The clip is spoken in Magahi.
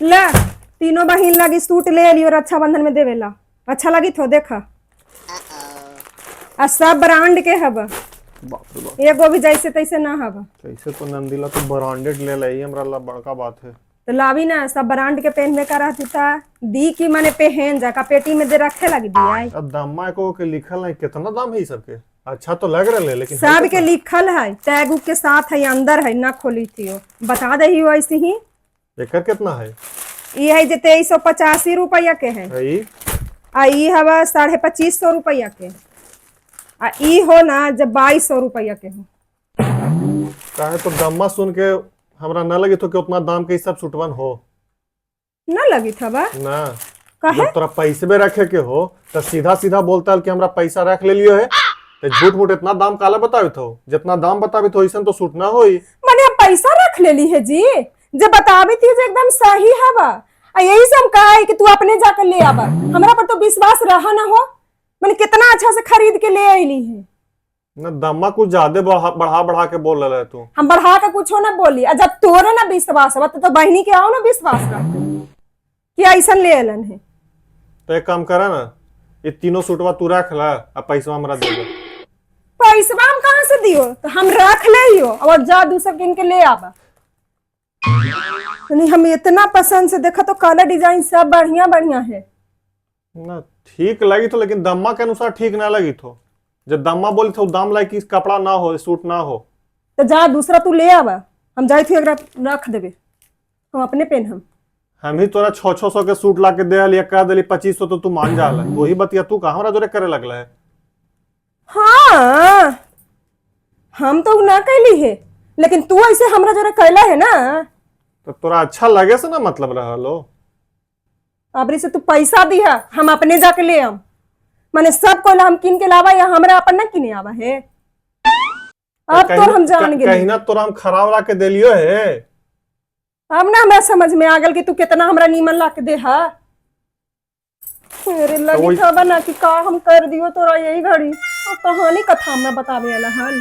ला तीनों बहिन लगी सूट ले लियो रक्षाबंधन में देवेला। अच्छा लगी थो देखा। आ सब ब्रांड के हब। बाप रे बाप। एगो भी जैसे तैसे ना हब। कैसे तो नंदीला तो ब्रांडेड ले लाई, हमरा ला बड़का बात है। तो लावी ना सब ब्रांड के पहनने का रहती था दी की माने पहन जा का पेटी में दे रखे लगी दिया। अब दामा को के लिखल है कितना दाम है ई सबके? अच्छा तो लग रहा है लेकिन सब के लिखल है, टैग उग के साथ है, अंदर है ना खोली थी वो बता दही हो ऐसे ही। एकर कितना है? ये है जे 2385 रुपया के है। है आ ई हवा 2550 रुपया के। आ ई हो ना जब 2200 रुपया के हो। काहे तो दामा सुन के हमरा ना लगी तो कि उतना दाम के ई सब सूटवन हो। ना लगी था बा ना। काहे? जब तोरा पैसे भी रखे के हो तो सीधा सीधा बोलता है कि हमरा पैसा रख ले लियो है, तो झूठ मूठ इतना दाम काला बतावे तो? जितना दाम बतावे तो ऐसा तो सूट ना होई। माने हम पैसा रख लेली है जी, जब बतावी थी जो एकदम सही हवा। आ यही से हम कहा है कि तू अपने जाकर ले आवा, हमरा पर तो विश्वास रहा ना हो। माने कितना अच्छा से खरीद के ले आईली है। ना दामा कुछ ज्यादा बढ़ा बढ़ा बढ़ा के बोल रहा है तू। हम बढ़ा के कुछ ना बोली। आ जब तोरे ना विश्वास हवा तो बहनी के आओ ना विश्वास रख कि ऐसा ले अलन है। तो एक काम करा ना, ये तीनों सूटवा तू रख ला आ पैसा हमरा दे दे। पैसवा हम कहाँ से दियो? तो हम रख ले हो और जा दूसर किन के ले आवा। नहीं हम इतना पसंद से देखा तो कलर डिजाइन सब बढ़िया बढ़िया है। ना ठीक लगी तो, लेकिन दम्मा के अनुसार ठीक ना लगी तो। जब दम्मा बोली तो दाम लायक कि कपड़ा ना हो, सूट ना हो। तो जा दूसरा तू ले आवा, हम जाई थी एकरा रख देबे, हम अपने पहन हम ही तोरा 600-600 के सूट ला के दे हली, कह देली 2500 तो तू मान जाला। वही बतिया तू कहाँ हमरा जोरे करे लगला है? हाँ हम तो ना कैली है, लेकिन तू ऐसे हमरा जोरे कैला है ना। तो तोरा अच्छा लगे से ना मतलब रहल हो। अबरी से तू पैसा दिहा, हम अपने जाके ले आम। माने सब कोला हम किन के लावा या हमरा अपन ना किने आवा है। अब तो हम जान गए। कहीं ना तोरा हम खराब ला के देलियो है। अब ना हमरा समझ में आ गल कि तू कितना हमरा नीमन ला के दे हा। मेरे लगी था बना कि का हम कर दियो तोरा यही घड़ी। अब कहानी कथा हमरा बतावे वाला हन।